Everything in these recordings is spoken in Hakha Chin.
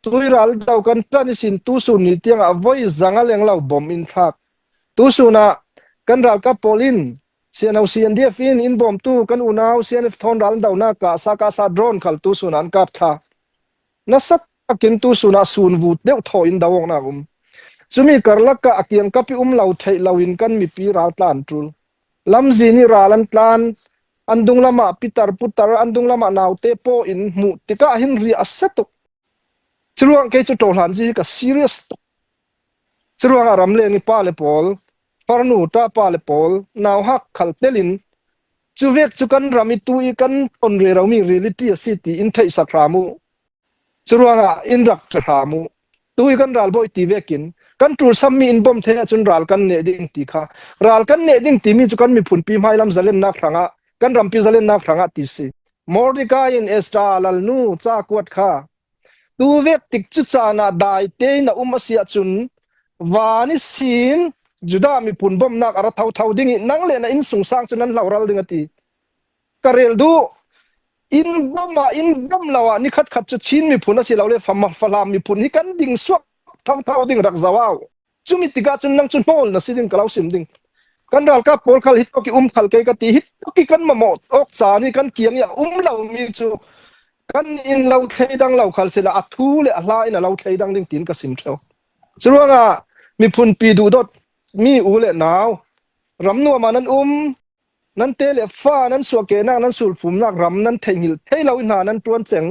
Tui ral do kan ṭan i sin tusun ni tiangah voi zanga leng lo bom in thlak. Tusun ah kan ralkap pawl in CNO CNDF in in bawmtu kan unau CNF thawn ral donak ah sakasa drone khal tusun an kap thla. Nasa takin tusun ah sun vut deuh thaw in do awk nak um. Cumi karlak ah a kiangkap i um lo theih lo in kan mipi ral tlan ṭul. Lamzin i ral an tlan, an dung lam ah pitar putar, an dung lam ah naute paw in hmuh tikah hin ria a se tuk. Curuang kei cu ṭohlan hi ka serious tuk. Curuang ah ramleng i pale pawl, farnu ṭapa le pawl, nau hak khal tel in cu vek cu kan ram i tu i kan ton reromi reality a si ti in theih sak hram u. Curuangah in rak ṭha hram u. Tu hi kan ralbawi ti vekin kan ṭulsammi in bawmh thei ahcun ral kan neh ding ti kha ral kan neh ding timi cu kan miphunpi hmailam zalennak hrangah kan rampi zalennak hrangah ti si. Mordecai in Esther lalnu ca kuat kha tu vek tik cu caan ah dai tein a um a si ahcun van i sin Judah miphun bawmhnak a ra thotho ding i nang le na inn sungsang cu nan hloral ding a ti. Ka rel duh. Inn bawmh ah inn bawmh lo ah nikhat khat cu Chin miphun asilole Falam miphun hi kan ding suak thotho ding rak zoh au. Cumi tikah cun nang cu hnawl na si ding ka lo sim ding. Kan ralkap pawl khal hi toki um khal ke ka ti hi toki kan mamawh awk caan hi kan kiang i a um lomi cu kan inn lo thleidang lo khal sila a thu le a hla in a lo thleidang ding tiin ka sim theo. Curuangah miphun pi duhdawt mi u le nau ram nuam ah nan um Nan te le fa nan suahkehnak nan sulphumnak ram nan theihnghilh thei lo i hna nan ṭuan ceng.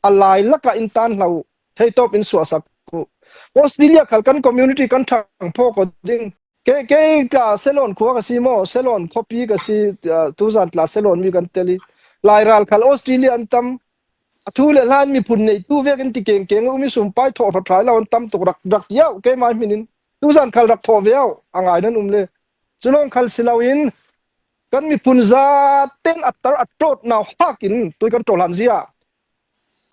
A lai lakah in tan hlah u. Theitawp in suahsak u. Australia khal kan community kan ṭhang phaw ko ding. Ke ke tla Selon khua ka si maw? Selon khuapi ka si tuzan tla Selon mi kan tel i Lairal khal Australia an tam. Athu le hlan miphun nei tu vek in ti keng keng umi sumpai thawh hratrai lo an tam tuk rak rak tiau keimah min in tuzan khal rak thawh ve au angai nan um le Culawng khal si loin kan miphun zaten a tar a ṭawt nau hak in tui kan ṭawhlan zia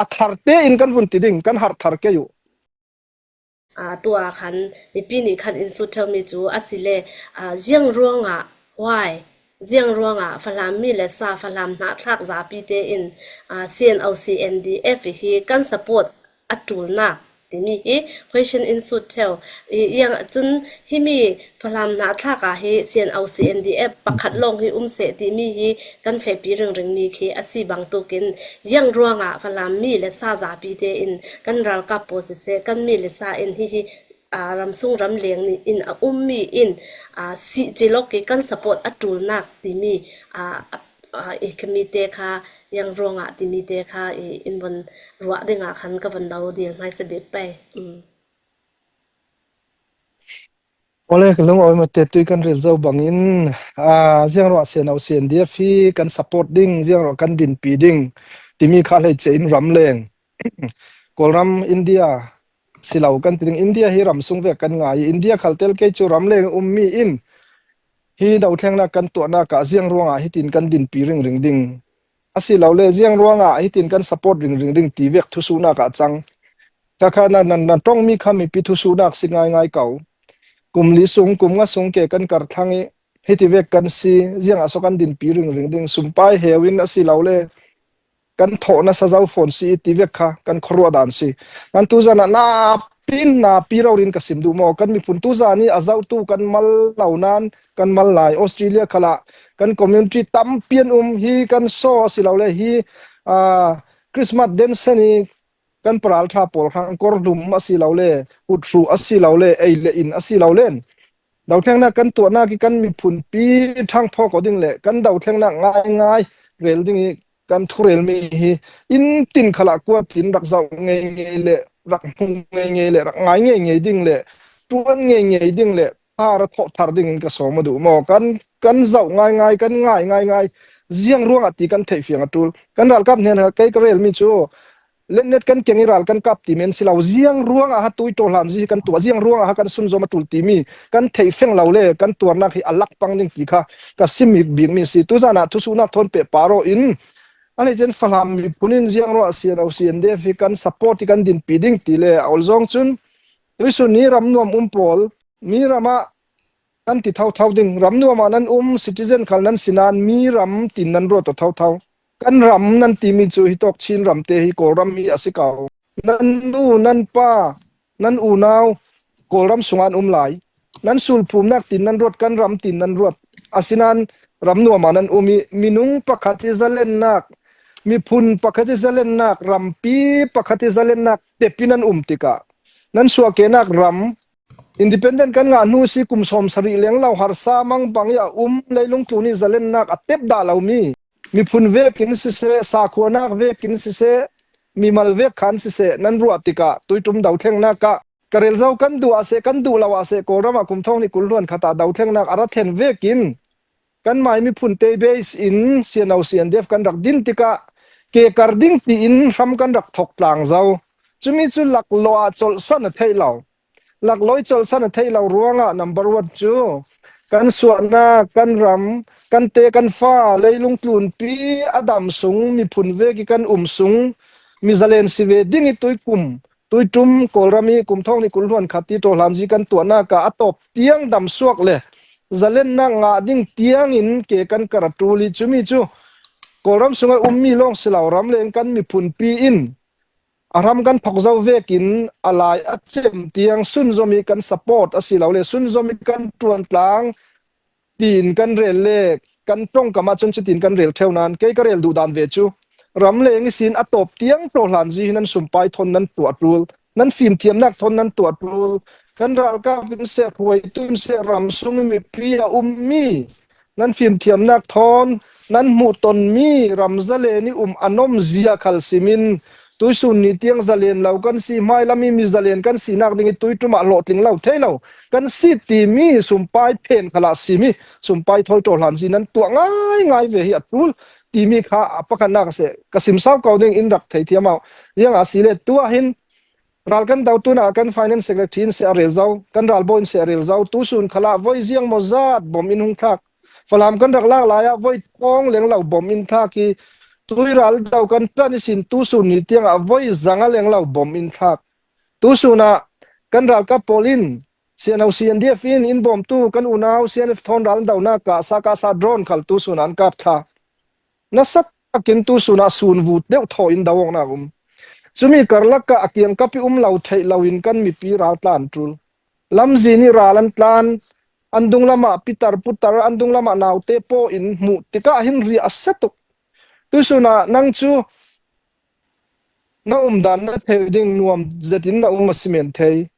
a thar tein kan vun ti ding kan har thar ke u. Tu ah khan mipi nih khan in sut ṭheumi cu a si le ziang ruangah why ziang ruangah Falam mi le sa Falam hnahthlak zapi tein CNO CNDF hi kan support a ṭulnak timi hi question in sut ṭheo. Iang cun himi Falam hnahthlak ah hi CNO CNDF pakhat lawng hi um seh timi hi kan fehpi ringringmi khi a si bangtukin iang ruangah Falam mi le sa zapi tein kan ralkap pawl siseh kan mi le sa in hihi ramsung ramleng nih in a ummi in sihcilok i kan support a ṭulnak timi i khami te kha iang ruangah timi te kha i in von ruah dingah khan ka von lo dil hmaisa bik pei. Ole ka lung awi mate tui kan rel zo bangin ziang ruah sian au sian dia fi kan support ding ziang ruah kan din pi ding timi kha hlei che in ram leng Kawlram India silo kan ti ding India hi ram sung ve kan ngai India khal tel ke chu ram leng ummi in Hi dothlennak kan tuahnak ah ziang ruangah hitin kan dinpi ringring ding asilole ziang ruangah hitin kan support ringring ding ti vek thusuhnak ah cang. Khakha na nan na tongmi kha mipi thusuhnak si ngaingai ko. Kum li sung kum nga sung ke kan kar thlang i hiti vek kan si ziang ah so kan dinpi ringring ding sumpai heu in asilole kan thawh na sazau fawn si ti vek kha kan khuaruah dan si nan tu zan ah na pin na pi rorin ka sim duh maw kan miphun tu zan i a zohtu kan mal lo nan kan mal lai Australia khala kan community tampi an um hi kan so asilole hi Christmas den sen i kan paral tha pawl khang kor dum asilole utru asilole ei le in asilolen Dothlennak kan tuahnak i kan miphunpi ṭhangphaw ko ding le kan dothlennak ngaingai rel ding i kan thurelmi hi inn tin khal ah kuat in rak zoh ngei ngei le rak hmu ngei ngei le rak ngai ngei ngei ding le ṭuan ngei ngei ding le thar a thawh thar ding in ka sawm a duh maw kan kan zoh ngaingai kan ngai ngaingai ziang ruangah ti kan theih fiang a ṭul kan ralkap hnen kei ka relmi cu Lennet kan keng i ral kan kap ti men si lo ziang ruang ah tui to hlan zi kan tuah ziang ruang ah kan sun zom a tul ti mi kan thei feng lo le kan tuarnak hi alak pang ding ti kha ka sim bik mi si tuzan ah thusunak thon pe paro in ani chen falam mi phunin ziang ro sian o sian de fi kan support kan din pi ding ti le aul zong chun tuisun ni ram nuam um pawl mi rama nan ti thau thau ding ram nuam ah nan um citizen khal nan sinan mi ram tin nan ro to thau thau Kan ram nan timi cu hi tawk Chin ram te hi Kawlram hi a si ko. Nan nu, nan pa, nan unau Kawlram sungah an um lai. Nan sulphumnak tin nan ruat, kan ram tin nan ruat. Asinain ram nuam ah nan um i minung pakhat i zalennak, miphun pakhat i zalennak, rampi pakhat i zalennak tep in an um tikah nan suahkehnak ram independent kan ngah hnu si kum 70 leng lo harsa mang bang i a um leilung tlun i zalennak a tep dah lomi miphun vek in siseh sakhuanak vek in siseh mimal vek khan siseh nan ruah tikah tuitum dothlengnak ah karel zo kan duh ah seh kan duh lo ah seh kawlram ah kum thong ni kul hluan khat ah dothlengnak a ra thlen vek in kan mai miphun te base in CNO CNDF kan rak din tikah ke kar ding tiin hram kan rak thok tlang zo cumi cu laklawh ah colhsan a theih lo Laklawi colhsan a theih lo ruangah number one cu kan suahnak, kan ram, kan te kan fa, leilung tlunpi a dam sung, miphun vek i kan um sung, mi zalen si ve ding i tuikum, tuitum Kawlram i kum thong ni kul hluan khat ti ṭawhlanzi kan tuahnak ah a tawp tiang dam suak le zalennak ngah ding tiang in ke kan kar a ṭul i cumi cu Kawlram sung i ummi lawng si lo ramleng kan miphun pi in A ram kan thok zo vekin a lai a cem tiang sunzom i kan support asilole sunzom i kan ṭuan tlang tiin kan rel le kan tongkam ahcun cutin kan rel ṭheo nain kei ka rel duh dan ve cu ramleng i sin a tawp tiang ṭawhlan zi hi nan sumpai thon nan tuah ṭul nan fimthiamnak thon nan tuah ṭul kan ralkap in seh hruaitu in seh ram sung i mipi a ummi nan fimthiamnak thawn nan hmuhtonmi ram zalen i um a nom zia khal simin tuisun ni tiang zalen lo kan si hmailam i mi zalen kan sinak ding i tuitum ah hlawhtling lo thei lo kan si timi sumpai phen khala simi sumpai thol ṭo hlan si nan tuah ngai ngai ve hi a tul timi kha a pakhatnak se ka sim sau ko ding in rak thei thiam au yang a si le tu ah hin Ral kan do tun ah kan finance secretary in se a rel zau, kan ralbawi in se a rel zau. Tusun khala voi ziang maw zat bom in hung thlak. Falam kan rak lak lai ah voi tong leng lo bom in thlak i tui ral do kan ṭan i sin tusun ni tiang ah voi zanga leng lo bom in thlak. Tusun ah kan ralkap pawl in CNO CNDF in in bawmtu kan unau CNF thawn ral donak ah sakasa drone khal tusun an kap thla. Nasa takin tusun ah sun vut deuh thaw in do awk nak um. Cumi karlak ah a kiangkap i um lo theih lo in kan mipi raltlan ṭul. Lamzin i ral an tlan, an dunglam ah pitar putar, an dunglam ah naute paw in hmuh tikah hin ri a se tuk. Tusun ah nang cu na um dan na thei ding nuam zet in na um a si men thei.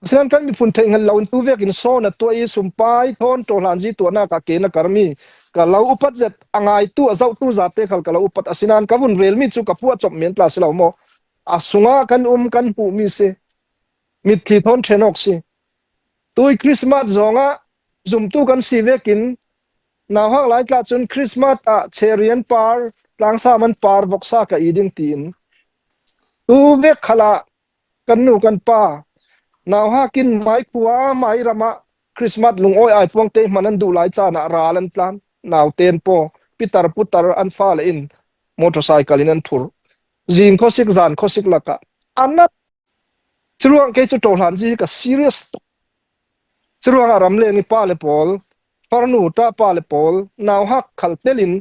Asinain kan miphun theihhngalh lo in tu vekin sawn a tuah i sumpai thawn ṭawhlanzi tuahnak ah ke na karmi ka lo upat zet a ngaitu a zohtu zate khal ka lo upat asinain ka vun relmi cu ka phuah cop men tla si lo maw a sungah kan um kan hmuhmi si mitthli thawn ṭhen awk si tui Christmas zongah zumtu kan si vekin nauhak lai tla cun Christmas ah cherry an par tlangsam an par voksa ka i ding tiin tu vek khala Kan nu kan pa nauhak in mai khua mai ram ah Christmas lungawi ai puang te hman an duh lai caan ah ral an tlan. Nauten paw pitar putar an fale in motorcycle in an phur. Zing khuasik zan khuasik lakah anat curuang kei cu ṭohlan zi hi ka serious tuk. Curuang ah ramleng i pa le pawl farnu ṭapa le pawl nauhak khal tel in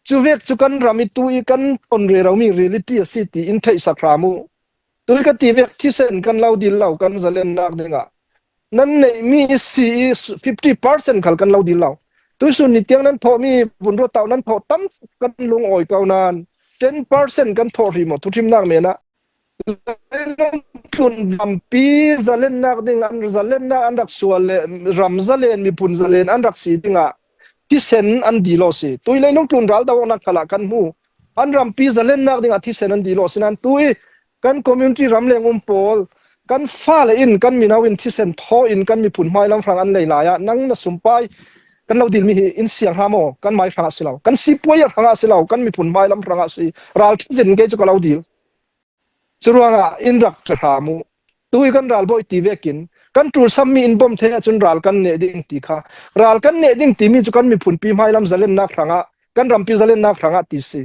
cu vek cu kan ram i tu i kan ton reromi reality a si ti in theih sak hram u. Tui ka ti vek thisen kan lo dil lo kan zalennak dingah nan neihmi si i 50% khal kan lo dil lo. Tuisun ni tiang nan thawhmi vun ruat tau nan thawh tam kan lung awi ko nan 10% kan thawh hri maw thuthimnak men ah tlun rampi zalennak ding an zalennak an rak sual le ram zalen miphun zalen an rak si dingah thisen an dilo si tui leilung tlun ral do nak khala kan hmu an rampi zalennak dingah thisen an dilo sinan tui kan community ramleng um pawl kan fale in kan mino in thisen thaw in kan miphun hmailam hrang an lei lai ah nang na sumpai kan lo dil mi hi in siang hla maw kan mai hrang ah si lo kan sipuai hrang ah si lo kan miphun hmailam hrang ah si ral thizin ke chu ka lo dil Curuangah inn rak ṭa hram u. Tu hi kan ralbawi ti vekin kan ṭulsammi in bawm thei ahcun ral kan neh ding ti kha ral kan neh ding timi cu kan miphunpi hmailam zalennak hrangah kan rampi zalennak hrangah ti si.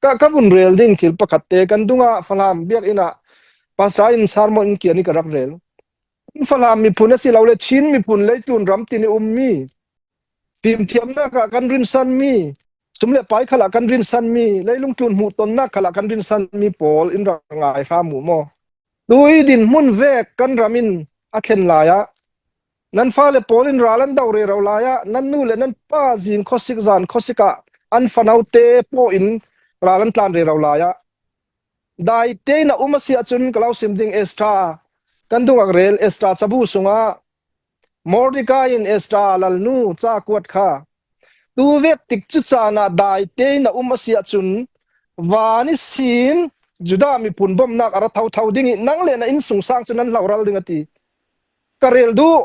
Ka ka vun rel ding thil pakhat te kan dungah Falam biakinn ah pastor in sermon in kian i ka rak rel. Falam miphun asilole Chin miphun leitlun ram tin i ummi fimthiamnak ah kan rinsanmi. Sum le pai khala kan rin san mi leilung tlun hmuh tonnak khala kan rin san mi pawl in rak ngai hram u maw. Tui din hmun vek kan ram in a thlen lai ah nan fale pawl in ral an do re ro lai ah nan nu le nan pa zing khosik zan khosik ah an fanau te paw in ral an tlan re ro lai ah dai te na um a si ahcun ka lo sim ding extra kan dungak rel extra cabu sungah Mordecai in Esther lalnu ca kuat kha tu vek tik cu caan ah dai tein a um a si ahcun van i sin Judah miphun bawmhnak a ra thotho ding i nang le na inn sungsang cu nan hloral ding a ti. Ka rel duh.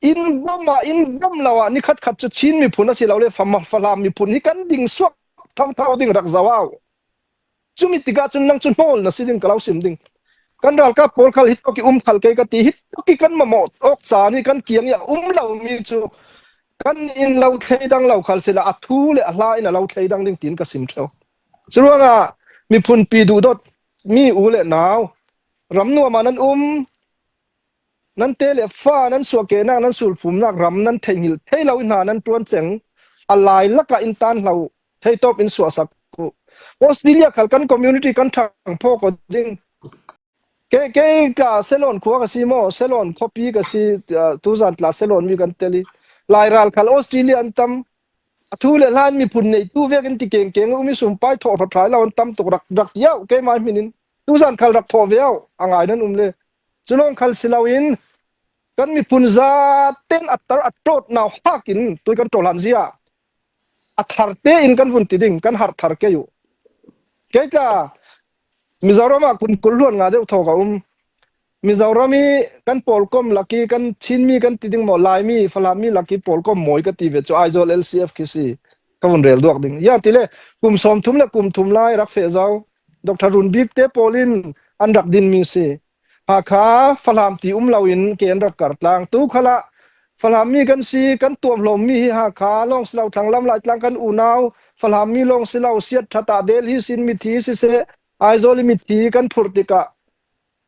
Inn bawmh ah inn bawmh lo ah nikhat khat cu Chin miphun a si lo le Falam miphun hi kan ding suak thotho ding rak zoh au. Cumi tikah cun nang cu hnawl na si ding ka lo sim ding. Kan ralkap pawl khal hi toki um khal ke ka ti hi toki kan mamawh awk caan hi kan kiang i a um lomi cu kan inn lo thlei dang lo khal sila a thu le a hla in a lo thlei dang ding tin ka sim theo. Curuangah miphun pi duhdawt mi u le nau ram nuam ah nan um Nan te le fa nan suahkehnak nan sulphumnak ram nan theihnghilh thei lo i hna nan ṭuan ceng. A lai lakah in tan hlah u. Theitawp in suahsak u. Australia khal kan community kan ṭhang phaw ko ding. Ke ke ka Selon khua ka si maw? Selon khuapi ka si tuzan tla Selon mi kan tel i Lairal khal Australia an tam. A thu le hlan miphun nei tu vek in ti keng keng umi sumpai thawh hra lo an tam tuk rak rak tiau keimah min in tuzan khal rak thawh ve au a ngai nan um le Culawng khal si loin kan miphun zaten a tar a ṭawt nau hak in tui kan ṭawhlan zia a thar tein kan vun ti ding kan har thar ke u. Kei tla Mizoram ah kum 20 hluan nga deuh thaw ka um. Mizoram i kan pawlkom laki kan Chinmi kan ti ding maw Laimi Falammi laki pawlkom mawi ka ti ve cu Aizawl LCF khi si ka vun rel duak ding. Ya ti le kum 30 le kum thum lai rak fe zau. Dr. Run Bik te pawl in an rak din mi si. Hakha Falam ti um loin ke an rak kar tlang. Tu khal ah Falam mi kan si, kan tuamhlawm mi hi Hakha lawng si lo thlanglam Laitlang kan unau Falam mi lawng si lo siat ṭhat ah Delhi sin mithi siseh Aizawl i mithi kan phurh tikah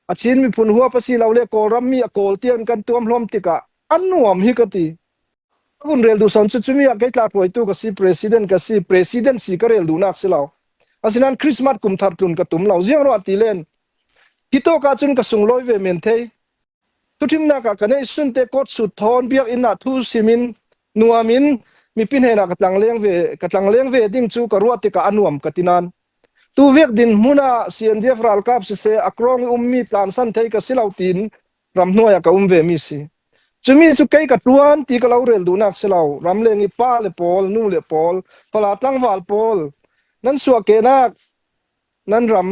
a Chin miphun huap a si lo le Kawlram mi a kawl tiang kan tuamhlawm tikah an nuam hi ka ti. Ka vun rel duh son cu cumi ah kei tla hruaitu ka si, president ka si, president si ka rel duhnak si lo. Asinain Christmas kum thar tlun ka tum lo. Ziang ruah ti len. Hi tawk ahcun ka sunglawi ve men thei. Thuthimnak ah ka neih sun te coat suit thawn biakinn ah thu sim in nuam in mipi hnenah ka tlangleng ve ka tlangleng ve ding cu ka ruah tikah a nuam ka ti nain tu vek din hmun ah CNDF ralkap siseh a krong i ummi tlansan thei ka si lo tiin ramhnuai ah ka um ve mi si. Cumi cu kei ka ṭuan ti ka lo rel duhnak si lo. Ramleng i pa le pawl, nu le pawl, fala tlangval pawl, nan suahkehnak nan ram,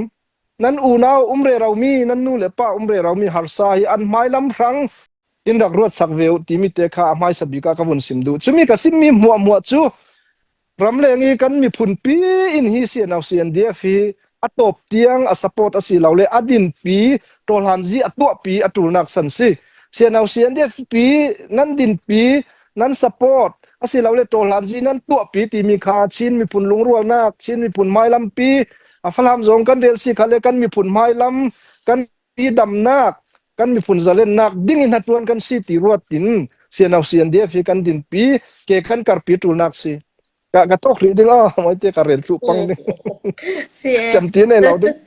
nan unau um reromi, nan nu le pa um reromi harsa hi an hmailam hrang in rak ruat sak ve u timi te kha a hmaisa bik ah ka vun sim duh. Cumi ka simmi hmuahhmuah cu Ramleng i kan miphunpi in hi CNO CNDF hi a tawp tiang a support a si lo le a dinpi ṭawlhanzi a tuahpi a ṭulnak san si. CNO CNDF pi nan dinpi nan support a si lo le ṭawlhanzi nan tuahpi timi kha Chin miphun lungrualnak Chin miphun hmailampi a Falam zong kan rel si kha le kan miphun hmailam kan pi damnak kan miphun zalennak ding in hnaṭuan kan si ti ruat in CNO CNDF hi kan dinpi ke kan karpi ṭulnak si ka ka tok rih ding ah moi te ka rel thlu pang ding Si cam ti nei lo ding.